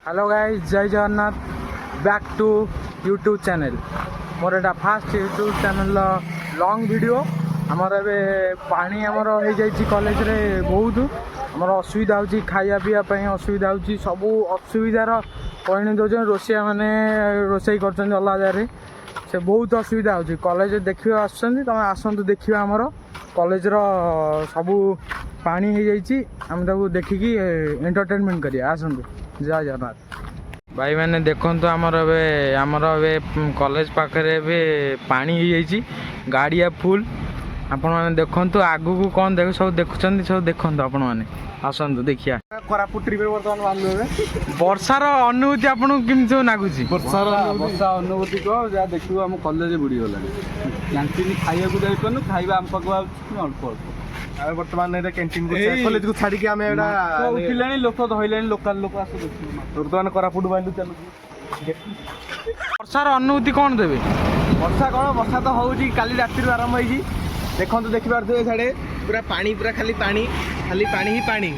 Hello guys, ଜୟ Jagannath. Back to YouTube channel. ମୋର ଏଇଟା ଫାଷ୍ଟ ୟୁଟ୍ୟୁବ୍ ଚ୍ୟାନେଲ୍ର ଲଙ୍ଗ୍ ଭିଡ଼ିଓ। ଆମର ଏବେ ପାଣି ଆମର ହେଇଯାଇଛି କଲେଜରେ ବହୁତ। ଆମର ଅସୁବିଧା ହେଉଛି, ଖାଇବା ପିଇବା ପାଇଁ ଅସୁବିଧା ହେଉଛି। ସବୁ ଅସୁବିଧାର ପରିଣତ ହେଉଛନ୍ତି। ରୋଷେଇଆ ମାନେ ରୋଷେଇ କରୁଛନ୍ତି ଅଲଗା ଜାଗାରେ। ସେ ବହୁତ ଅସୁବିଧା ହେଉଛି। କଲେଜ ଦେଖିବା ଆସୁଛନ୍ତି, ତୁମେ ଆସନ୍ତୁ, ଦେଖିବା। ଆମର କଲେଜର ସବୁ ପାଣି ହେଇଯାଇଛି। ଆମେ ତାକୁ ଦେଖିକି ଏଣ୍ଟରଟେନମେଣ୍ଟ କରିବା। ଆସନ୍ତୁ, ଜୟ ଜଗନ୍ନାଥ। ଭାଇମାନେ, ଦେଖନ୍ତୁ, ଆମର ଏବେ କଲେଜ ପାଖରେ ଏବେ ପାଣି ହେଇଯାଇଛି, ଗାଡ଼ିଆ ଫୁଲ୍। ଆପଣମାନେ ଦେଖନ୍ତୁ, ଆଗକୁ କ'ଣ ଦେଖ ସବୁ ଦେଖୁଛନ୍ତି, ସବୁ ଦେଖନ୍ତୁ। ଆପଣମାନେ ଆସନ୍ତୁ, ଦେଖିବା। କୋରାପୁଟ ଟ୍ରିପରେ ବର୍ତ୍ତମାନ ବାହାରିଲୁ ଏବେ। ବର୍ଷାର ଅନୁଭୂତି ଆପଣଙ୍କୁ କେମିତି ସବୁ ଲାଗୁଛି? ବର୍ଷାର ବର୍ଷା ଅନୁଭୂତି କହ, ଯାହା ଦେଖିବୁ, ଆମ କଲେଜ ବୁଡ଼ିଗଲାଣି। କ୍ୟାଣ୍ଟିନ୍ ଖାଇବାକୁ ଯାଇପାରୁନୁ। ଖାଇବା ଆମ ପାଖକୁ ଆସୁଛି ଅଳ୍ପ ଅଳ୍ପ। ଆମେ ବର୍ତ୍ତମାନ ଏଇଟା କ୍ୟାଣ୍ଟିନକୁ କଲେଜକୁ ଛାଡ଼ିକି ଆମେ ଏଇଟା ଉଠିଲାଣି, ଲୋକ ଧଇଲେଣି, ଲୋକାଲ ଲୋକ। ଆସ ଦେଖିବୁ। ବର୍ତ୍ତମାନ କୋରାପୁଟ ବାହାରିଲୁ, ଚାଲୁଛୁ। ବର୍ଷାର ଅନୁଭୂତି କ'ଣ ଦେବେ? ବର୍ଷା କ'ଣ, ବର୍ଷା ତ ହଉଛି, କାଲି ରାତିରୁ ଆରମ୍ଭ ହେଇଛି। ଦେଖନ୍ତୁ, ଦେଖିପାରୁଥିବେ, ସିଆଡ଼େ ପୁରା ପାଣି, ପୁରା ଖାଲି ପାଣି, ଖାଲି ପାଣି ହିଁ ପାଣି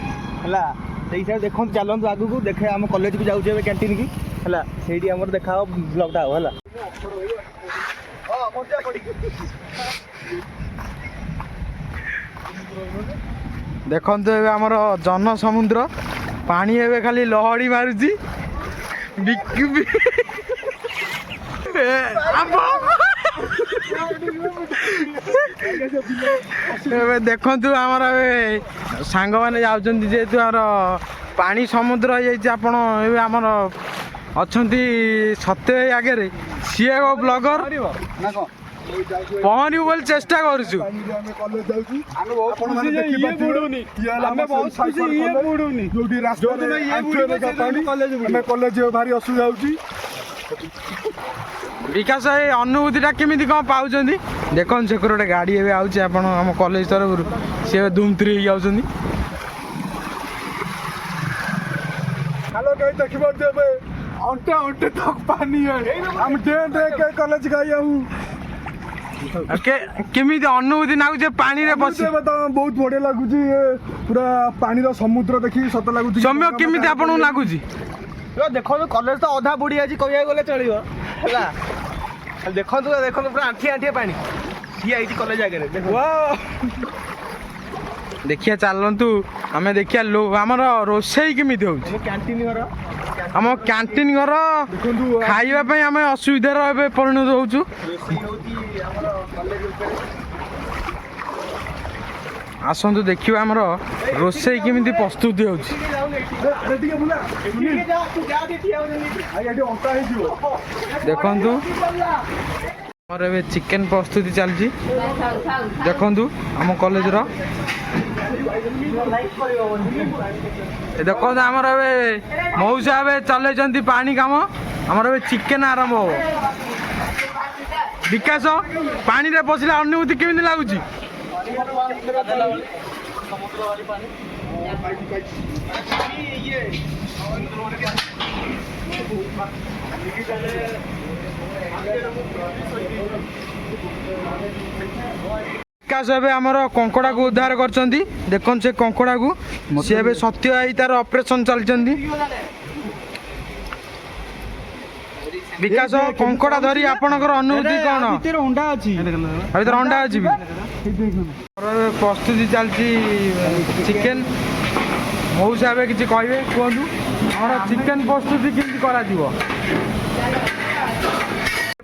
ହେଲା। ସେଇ ହିସାବରେ ଦେଖନ୍ତୁ, ଚାଲନ୍ତୁ ଆଗକୁ ଦେଖେ। ଆମ କଲେଜକୁ ଯାଉଛୁ ଏବେ କ୍ୟାଣ୍ଟିନ୍ କି ହେଲା, ସେଇଠି ଆମର ଦେଖା ହବ, ବ୍ଲଗ୍ଟା ହବ ହେଲା। ଦେଖନ୍ତୁ, ଏବେ ଆମର ଜନ ସମୁଦ୍ର ପାଣି ଏବେ ଖାଲି ଲହଡ଼ି ମାରୁଛି। ବିକି ଏ, ଏବେ ଦେଖନ୍ତୁ, ଆମର ଏବେ ସାଙ୍ଗମାନେ ଯାଉଛନ୍ତି। ଯେହେତୁ ଆମର ପାଣି ସମୁଦ୍ର ହେଇଯାଇଛି, ଆପଣ ଏବେ ଆମର ଅଛନ୍ତି ସତ୍ୟ ଆଗରେ, ସିଏ ଏକ ବ୍ଲଗର। ନା କଣ? ପହଁରିବୁ ବୋଲି ଚେଷ୍ଟା କରୁଛୁ। ଆମେ କଲେଜ ଯାଉଛୁ। ଆମେ ବହୁତ ଆପଣମାନେ ଖୁସି ଯେ ଇଏ ଦେଖିପାରୁଥିବେ, ବୁଡୁନି। ଇଏ ହେଲା ଆମେ ଆମ ବହୁତ ଖୁସି ସାଇକେଲ ଇଏ କଲେଜ। ବୁଡୁନି। ଯୋଉଠି ରାସ୍ତାରେ ଯୋଉଦିନ ଇଏ ଆଣ୍ଠୁଏ ବୁଡ଼ିବ, ଲେଖା ସେଇଦିନ ପାଣି, କଲେଜ ବୁଡ଼ିବ। ଆମେ କଲେଜ ଯିବାକୁ ଭାରି ଅସୁବିଧା ହଉଛି। ବିକାଶ, ଏ ଅନୁଭୂତିଟା କେମିତି କ'ଣ ପାଉଛନ୍ତି? ଦେଖନ୍ତୁ, ସେକରେ ଗୋଟେ ଗାଡ଼ି ଏବେ ଆଉଛି ଆପଣ ଆମ କଲେଜ ତରଫରୁ। ସିଏ ଏବେ ଧୁମଥ୍ରୀ ହେଇକି ଯାଉଛନ୍ତି। हेलो गाइस, ଦେଖିପାରୁଥିବେ, ଏବେ ଅଣ୍ଟେ ଅଣ୍ଟେ ତକ ପାଣି है। हम ଡେଁ ଡେଁ के କଲେଜ गए हूँ। ଆଉ କେମିତି ଅନୁଭୂତି ନାଗୁଛି ପାଣିରେ ବସି? ଏବେ ତ ବହୁତ ବଢିଆ ଲାଗୁଛି। ଏ ପୁରା ପାଣିର ସମୁଦ୍ର ଦେଖିକି ସତ ଲାଗୁଛି। ସୌମ୍ୟ, କେମିତି ଆପଣଙ୍କୁ ଲାଗୁଛି? ଦେଖନ୍ତୁ, କଲେଜ ତ ଅଧା ବୁଡି ଯାଇଛି କହିବାକୁ ଗଲେ ଚଳିବ ହେଲା। ଦେଖନ୍ତୁ, ଦେଖନ୍ତୁ, ପୁରା ଆଣ୍ଠିଏ ଆଣ୍ଠିଏ ପାଣି ଠିଆ ହେଇଛି କଲେଜ ଆଗରେ। ଦେଖିବା, ଚାଲନ୍ତୁ ଆମେ ଦେଖିବା ଆମର ରୋଷେଇ କେମିତି ହଉଛି। କ୍ୟାଣ୍ଟିନ ଘର। ଆମ କ୍ୟାଣ୍ଟିନ୍ ଘର। ଦେଖନ୍ତୁ। ଖାଇବା ପାଇଁ ଆମେ ଅସୁବିଧାର ଏବେ ପରିଣତ ହଉଛୁ। ରୋଷେଇ ହଉଛି ଆମର କଲେଜ ଉପରେ। ଆସନ୍ତୁ ଦେଖିବା, ଆମର ରୋଷେଇ କେମିତି ପ୍ରସ୍ତୁତି ହଉଛି। ଟିକେ ବୁଲା, ଏଠି ଅଣ୍ଟା ହେଇଯିବ। ଦେଖନ୍ତୁ, ଆମର ଏବେ ଚିକେନ ପ୍ରସ୍ତୁତି ଚାଲିଛି। ଦେଖନ୍ତୁ, ଆମ କଲେଜର ଏ ଦେଖନ୍ତୁ, ଆମର ଏବେ ମଉସା ଏବେ ଚଲେଇଛନ୍ତି ପାଣି କାମ। ଆମର ଏବେ ଚିକେନ ଆରମ୍ଭ ହବ। ବିକାଶ, ପାଣିରେ ପଶିଲେ ଅନୁଭୂତି କେମିତି ଲାଗୁଛି? ବିକାଶ ଏବେ ଆମର କଙ୍କଡ଼ାକୁ ଉଦ୍ଧାର କରିଛନ୍ତି। ଦେଖନ୍ତୁ, ସେ କଙ୍କଡ଼ାକୁ ସିଏ ଏବେ ସତ୍ୟ ହେଇ ତାର ଅପରେସନ ଚାଲିଛନ୍ତି। ବିକାଶ, କଙ୍କଡ଼ା ଧରି ଆପଣଙ୍କର ଅନୁଭୂତି କ'ଣ? ଭିତରେ ଅଣ୍ଡା ଅଛି। ଆ ଭିତରେ ଅଣ୍ଡା ଅଛି ବି। ଆମର ଏବେ ପ୍ରସ୍ତୁତି ଚାଲିଛି ଚିକେନ। ମଉସା ଏବେ କିଛି କହିବେ, କୁହନ୍ତୁ, ଆମର ଚିକେନ ପ୍ରସ୍ତୁତି କେମିତି କରାଯିବ?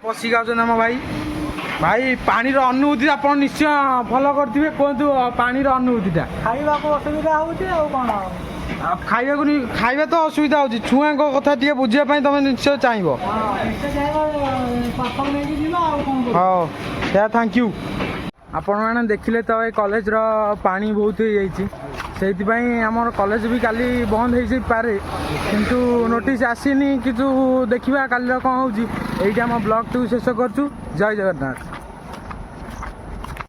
ପଶି ଯାଉଛନ୍ତି ଆମ ଭାଇ। ଭାଇ, ପାଣିର ଅନୁଭୂତି ଆପଣ ନିଶ୍ଚୟ ଭଲ କରିଥିବେ। କୁହନ୍ତୁ ପାଣିର ଅନୁଭୂତିଟା। ଖାଇବାକୁ ଅସୁବିଧା ହଉଛି, ଆଉ କଣ? ଆଉ ଖାଇବାକୁ ଖାଇବା ତ ଅସୁବିଧା ହେଉଛି, ଛୁଆଙ୍କ କଥା ଟିକେ ବୁଝିବା ପାଇଁ ତମେ ନିଶ୍ଚୟ ଚାହିଁବ। ପାଖକୁ ନେଇକି ଯିବା, ଆଉ କଣ? ହଉ, ସେୟା। Thank you. ଆପଣମାନେ ଦେଖିଲେ ତ, ଏ କଲେଜର ପାଣି ବହୁତ ହେଇଯାଇଛି। ସେଇଥିପାଇଁ ଆମର କଲେଜ ବି କାଲି ବନ୍ଦ ହେଇଯାଇପାରେ, କିନ୍ତୁ ନୋଟିସ୍ ଆସିନି। କିନ୍ତୁ ଦେଖିବା କାଲିର କ'ଣ ହେଉଛି। ଏଇଠି ଆମ ବ୍ଲଗ୍ଟିକୁ ଶେଷ କରୁଛୁ। ଜୟ ଜଗନ୍ନାଥ।